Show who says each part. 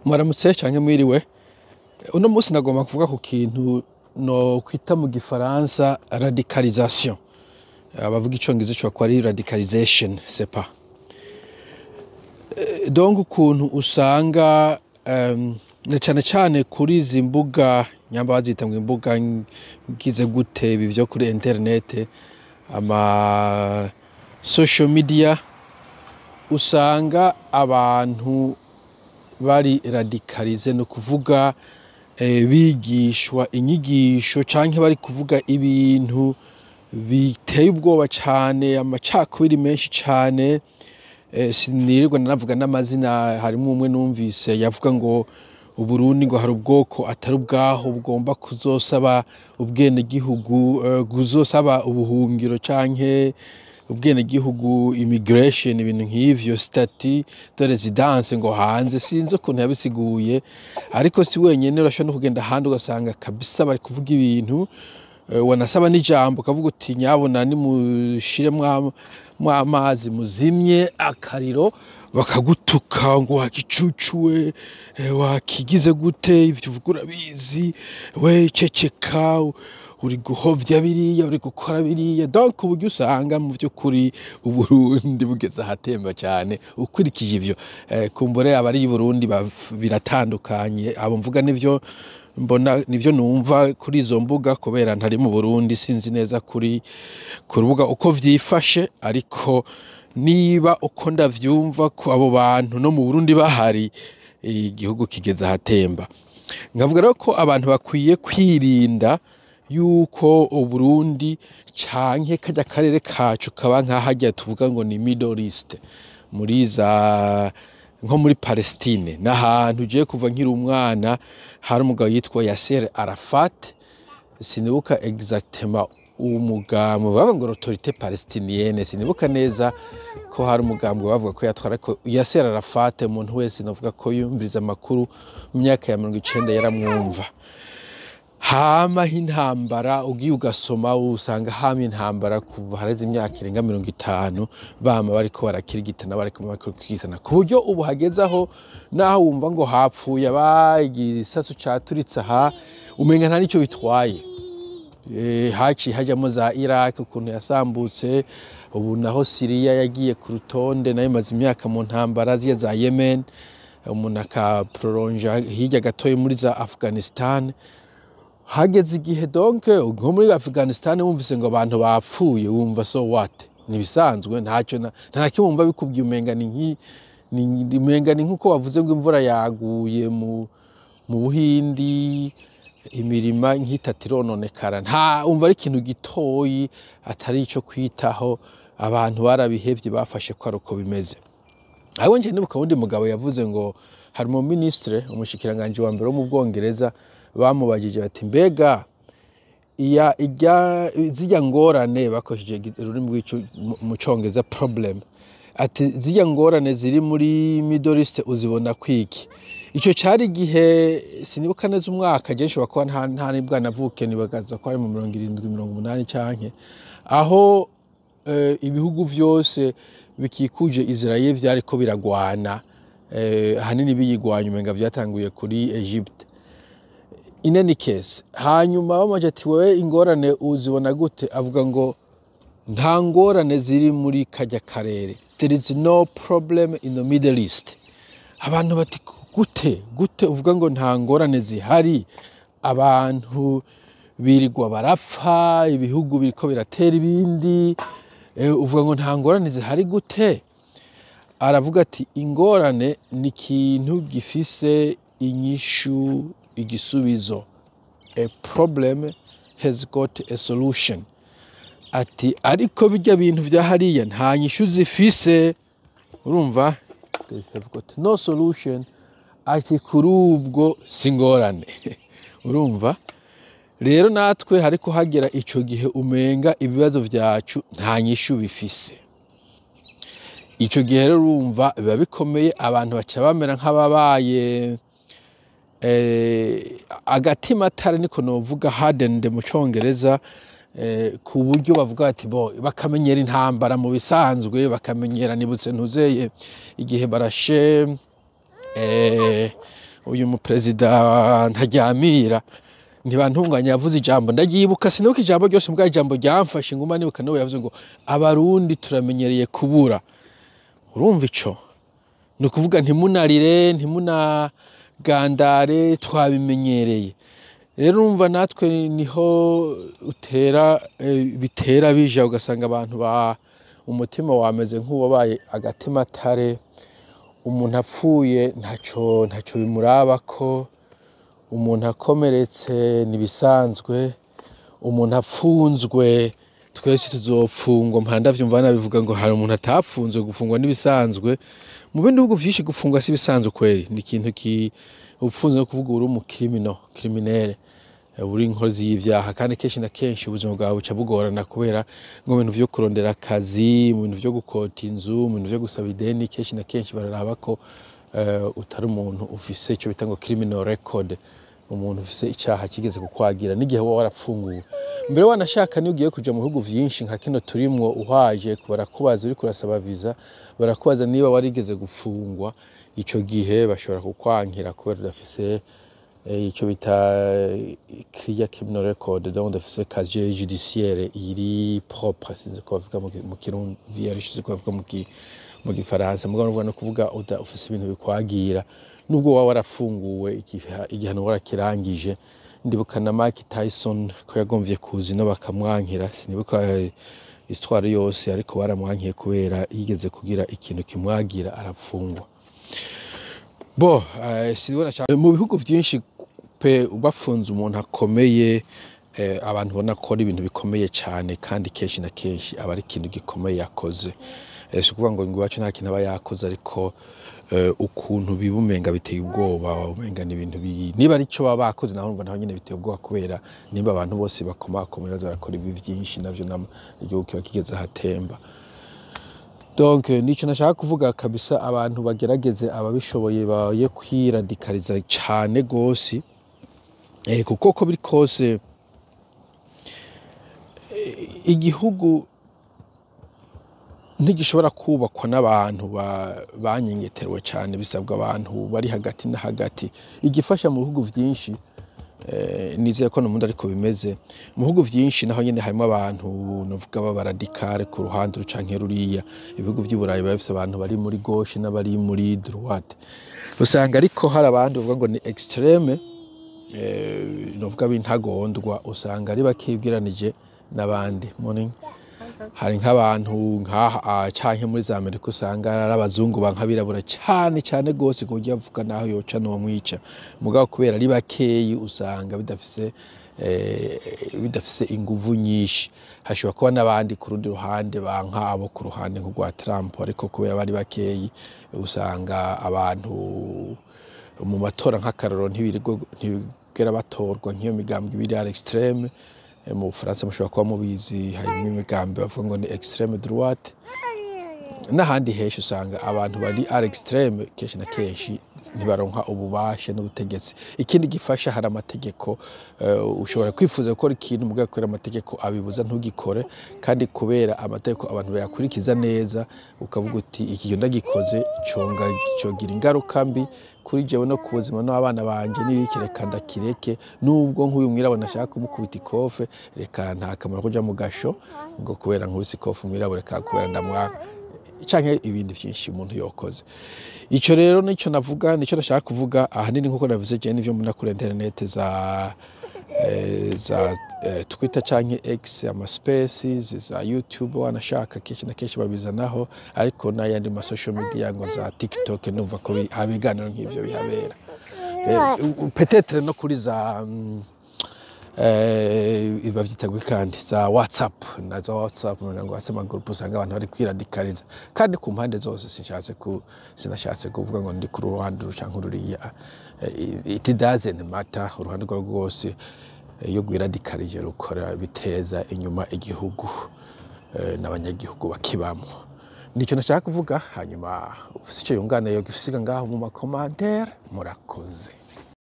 Speaker 1: Mwaramutse canke mwiriwe. Uno munsi nagomba kuvuga ku kintu no kwita mu gifaransa radicalisation. Abavuga icongereza ishobora kuba ari radicalization, c'est pas. Donc ukuntu usanga na cane cane kuri izi mbuga, nyamba bazita ngo imbuga ngize gute, ibi vyo kuri internet, ama social media, usanga abantu bari radicalisés, ni ukuvuga bigishwa inyigisho canke bari kuvuga ibintu biteye ubwoba cane, amacakubiri menshi cane. Sinirirwa ndanavuga n'amazina. Harimwo umwe numvise yavuga ngo Uburundi ngo hari ubwoko atari ubwaho bugomba kuzosaba ubwenegihugu, kuzosaba ubuhungiro canke ubwenegihugu, immigration, ibintu nk'ivyo, statut de résidence ngo hanze. Sinzi ukuntu yabisiguye, ariko si wenyene. Urashobora no kugenda ahandi ugasanga kabisa bari kuvuga ibintu, wanasaba n'ijambo ukavuga uti: "Nyabona nimushiremwo amazi, muzimye akariro," bakagutuka ngo wagicucuwe, wakigize gute, ivyo uvuga urabizi we, ceceka, uri guhovya biriya, uri gukora biriya. Donc uburyo usanga mu vy'ukuri Uburundi bugeze ahatemba cane ukurikije ivyo. Kumbure abari i Burundi biratandukanye. Abo mvuga nivyo mbona, nivyo numva kuri izo mbuga. Kubera ntari mu Burundi, sinzi neza kuri ku rubuga uko vyifashe, ariko niba uko ndavyumva ko abo bantu no mu Burundi bahari, igihugu kigeze ahatemba. Nkavuga rero ko abantu bakwiye kwirinda yuko Uburundi canke karya karere kacu kaba nka harya tuvuga ngo ni Middle East, muri za nko muri Palestine, n'ahantu ugiye kuva nkiri umwana hari umugabo yitwa Yasser Arafat. Sinibuka exactement umugambi bavuga ngo l'Autorité palestinienne, sinibuka neza ko hari umugambi bavuga ko yatwara, ariko Yasser Arafat umuntu wese navuga ko yumviriza amakuru mu myaka ya 90 yaramwumva. Hamaho intambara, ugiye ugasoma usanga hama intambara kuva hareze imyaka irenga 50, bama bariko barakirigitana, bariko barakirigitana, ku buryo ubu hageze aho naho wumva ngo hapfuye abagisasu caturitse aha, umenga nta nico bitwaye. Haciye hajyamo za Iraq ukuntu yasambutse, ubu naho Syria yagiye ku rutonde, nayo imaze imyaka mu ntambara ziya za Yemen, umuntu akaproronja hirya gatoya muri za Afghanistan. Hageze igihe donc nko muri Afghanistan wumvise ngo abantu bapfuye, wumva so what, nibisanzwe, ntacyo nta na kimwe wumva bikubwiye, umenga ni nki umenga ni nkuko bavuze ngo imvura yaguye mu Buhindi, imirima nk'itatu irononekara. Nta umva ari ikintu gitoyi atari ico kwitaho. Abantu barabihevye, bafashe ko ari uko bimeze. Aho nje nibuka wundi mugabo yavuze ngo hari mu ministre, umushikiranganje wa mbere wo mu Bwongereza, bamubajije bati: "Mbega iya ijya zijya ngorane," bakoresheje ururimi mu Congereza problem, ati: "Zijya ngorane ziri muri Middle East uzibona kwiki?" Ico cari igihe, sinibuka neza umwaka, je nshobora kuba nta nibwa navuke, nibagaza ko ari mu 70, 80 canke aho, ibihugu vyose bikikuje Israel vyariko biragwana, ahanini biyigwanya, umenga vyatanguye kuri Egypte. In any case, hanyuma bamaje ati: "Wewe ingorane uzibona gute?" Avuga ngo nta ngorane ziri muri kajya karere, there is no problem in the Middle East. Abantu bati: "Gute, gute uvuga ngo nta ngorane zihari? Abantu birirwa barapfa, ibihugu biriko biratera ibindi, uvuga ngo nta ngorane zihari gute?" Aravuga ati: "Ingorane ni ikintu gifise inyishu, igisubizo. A problem has got a solution." Ati: "Ariko bijya bintu vya hariya nta nyishu zifise." Urumva, they have got no solution. Ati: "Kuri ubwo si ingorane." Urumva rero natwe hariko hagera ico gihe umenga ibibazo vyacu nta nyishu bifise. Ico gihe rero urumva biba bikomeye, abantu baca bamera nk'ababaye agatima atari, niko novuga, hardened mu Congereza, ku buryo bavuga bati bo bakamenyera intambara mu bisanzwe, bakamenyera. Nibutse ntuzeye igihe barashe Uyu muperezida Ntaryamira, Ntibantunganya, yavuze ijambo ndaryibuka, sinibuka ijambo ryose, mbwa ijambo ryamfashe nguma nibuka niwe yavuze ngo: "Abarundi turamenyereye kubura." Urumva, ico ni ukuvuga ntimunarire, ntimunagandare, twabimenyereye. Rero urumva, natwe niho utera bitera bija, ugasanga abantu ba umutima wameze nk'uwabaye agatematare. Umuntu apfuye ntaco bimurabako, umuntu akomeretse ntibisanzwe, umuntu apfunzwe twese tuzopfungwa. Mpora ndavyumva banabivuga ngo hari umuntu atapfunzwe, gufungwa n'ibisanzwe. Mu bindi bihugu vyinshi gufungwa si ibisanzwe kweri, ni ikintu ki upfunzwe no kuvuga uri umu criminel, uri inkozi y'ivyaha, kandi kenshi na kenshi ubuzima bwawe buca bugorana, kubera nko mu bintu vyo kurondera akazi, mu bintu vyo gukota inzu, mu bintu vyo gusaba ideni, kenshi na kenshi bararaba ko utari umuntu ufise ico bita ngo criminal record, umuntu ufise icaha kigeze kukwagira n'igihe woba warapfunguwe mbere. Wanashaka niyo ugiye kuja mu bihugu vyinshi nka kino turimwo, uhaje barakubaza, uriko urasaba visa barakubaza niba warigeze gufungwa. Ico gihe bashobora kukwankira kubera udafise ico bita clear criminal record, donc udafise casier judiciaire iri propre. Sinzi ko bavuga mu Kirundi vierge, sinzi ko bavuga mu Gifaransa, mugabo nukuvuga no kuvuga ufise ibintu bikwagira nubwo waba warafunguwe igihano warakirangije. Ndibuka na Mike Tyson ko yagomvye kuza ino bakamwankira, sinibuka histoire yose, ariko baramwankiye kubera yigeze kugira ikintu kimwagira arapfungwa. Bo sinibona cyane mu bihugu vyinshi pe bafunze umuntu akomeye, abantu ubona ko ari ibintu bikomeye cyane, kandi kenshi na kenshi aba ari ikintu gikomeye yakoze. Si ukuvuga ngo iwacu nta kintu aba yakoze, ariko ukuntu biba umenga biteye ubwoba, umenga ni ibintu niba ari cyo baba bakoze naho urumva naho nyine biteye ubwoba, kubera nimba abantu bose bakomakomeye baza barakora ibi vyinshi, navyo igihugu kiba kigeze ahatemba. Donc nico nashaka kuvuga kabisa, abantu bagerageze ababishoboye baye kwiradikaliza cane gose, kuko uko biri kose igihugu ntigishobora kubakwa n'abantu banyengeterewe cane, bisabwa abantu bari hagati na hagati. Igifasha mu bihugu vyinshi, nizeye ko no ariko bimeze mu bihugu vyinshi, naho nyene harimo abantu novuga b'aba radical ku ruhande canke ruriya. Ibihugu vy'i Burayi biba bifise abantu bari muri gauche n'abari muri droite, usanga ariko hari abandi bavuga ngo ni extrême, novuga b'intagondwa, usanga ari bakibiranije n'abandi. Morning. Hari nk'abantu nkaha canke muri za Amerika usanga ari abazungu bank'abirabura cane cane gose, ku buryo avuga naho yoca nomwica, mugabo kubera ari bakeyi usanga bidafise inguvu nyinshi. Hashobora kuba n'abandi ku rundi ruhande banka abo ku ruhande nk'urwa Trump, ariko kubera bari bakeyi usanga abantu mu matora nk'akarorero ntibigera batorwa nk'iyo migambwe ibiri à l'extrême. Mu Bufaransa mushobora kuba mubizi, harimo imigambi bavuga ngo ni extrême droite, n'ahandi henshi usanga abantu bari à l'extrême kenshi na kenshi ntibaronka ububasha n'ubutegetsi. Ikindi gifasha, hari amategeko. Ushobora kwifuza gukora ikintu, mugabo kubera amategeko abibuza ntugikore, kandi kubera amategeko abantu bayakurikiza neza, ukavuga uti iki kintu ndagikoze conga cogira ingaruka mbi kuri jewe no ku buzima n'abana banje n'ibiki, reka ndakireke. Nubwo nk'uyu mwirabura nashaka kumukubita ikofe, reka nta kamaro kuja mu gasho ngo kubera nkubise ikofe umwirabura, reka kubera ndamwaka canke ibindi vyinshi umuntu yokoze. Ico rero nico navuga, nico nashaka kuvuga ahanini. Nkuko navuze, je nivyo mbona kuri internet za Twitter canke X, ama spaces za YouTube, wanashaka kenshi na kenshi babizanaho, ariko n'ayandi ma social media ngo za TikTok, numva ko haba ibiganiro nk'ivyo bihabera. Peut-être no kuri za bavyita ngo kandi za WhatsApp, na za WhatsApp ngo hasi amagroupe usanga abantu bari kwiradikaliza, kandi ku mpande zose. Sinashatse kuvuga ngo ndi ku ruhande uru canke ruriya. It doesn't matter uruhande rwo rwose, iyo rwiradikalije rukora biteza inyuma igihugu n'abanyagihugu bakibamwo. Nico nashaka kuvuga. Hanyuma ufise ico yunganira yogisiga ngaho mu ma commentaires. Murakoze.